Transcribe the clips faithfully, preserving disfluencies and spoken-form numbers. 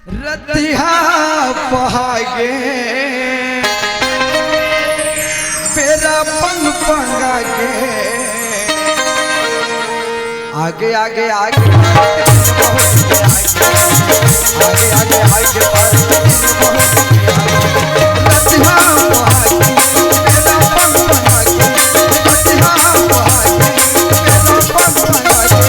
रतिहा पहागे, बेरा पंग पंगागे। आगे, आगे, आगे, आगे, आगे, आगे, आगे, आगे, आगे। रतिहा पहागे, बेरा पंग पंगागे। रतिहा पहागे, बेरा पंग पंगागे।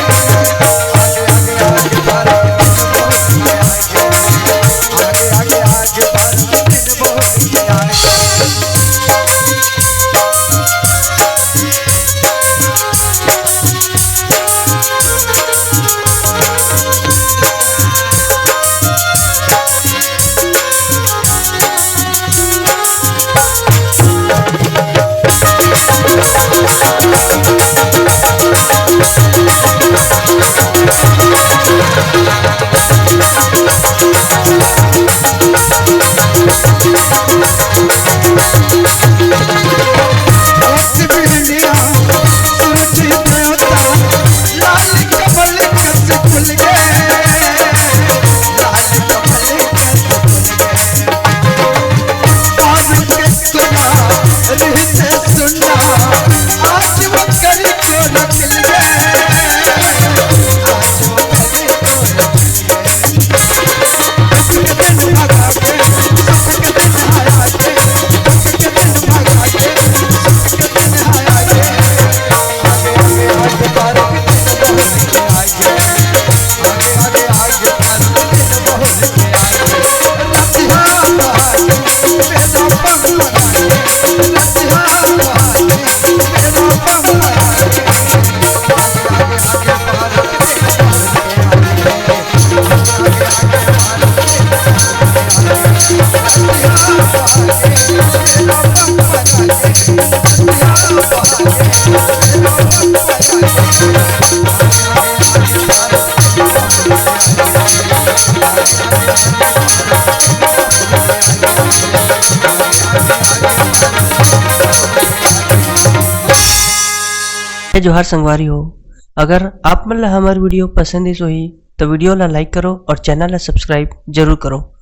जोहार संगवारी हो, अगर आप मन ला हमर video पसंद आइस होही, तो video ला like करो और channel ला subscribe जरूर करो।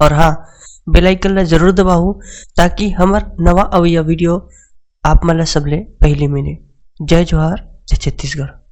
और हाँ, bell icon ला जरूर दबाओ, ताकि हमर नवा अवइया video आप मन ला सबले पहली मिले। जय जोहार, जय छत्तीसगढ़।